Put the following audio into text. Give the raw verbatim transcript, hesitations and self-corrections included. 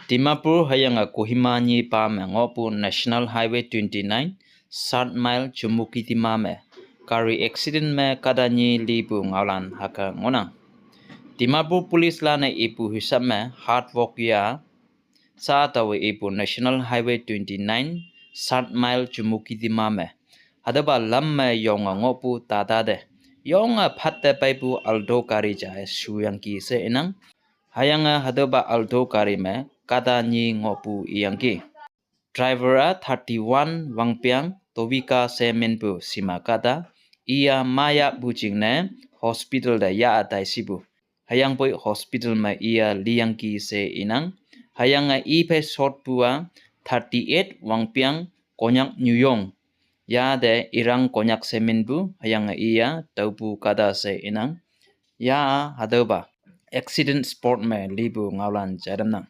Dimapur hüyange Kohima nyi pa me ngohpu National Highway twenty-nine, Sat Mile Chumoukedima me gari accident me kahta nyi lipu ngaolan hüke ngohnang. Dimapur police lan-e ipu hisap me hard work ya sa taowe ipu National Highway twenty-nine, Sat Mile Chumoukedima me hatüopa lam me yonge ngohpu Tata te yonge phatte peipu Alto gari ja-e shuyangki she inang. Hüyange hatüopa Alto gari me kahta nyi ngohpu iyangki. Driver-a thirty-one wangpeng Towika she minpu shima kahta, iya mayapu jingne hospital te yah taishipu. Hüyangpoi hospital me iya liyangki she inang. Hüyange iphei shotpu-a thirty-eight wangpeng Konyak nyuyong, yate Irang Konyak she minpu, hüyange iya taopu kahta she inang. Ya hatüopa accident spot me lipu ngaolan jai tamnang.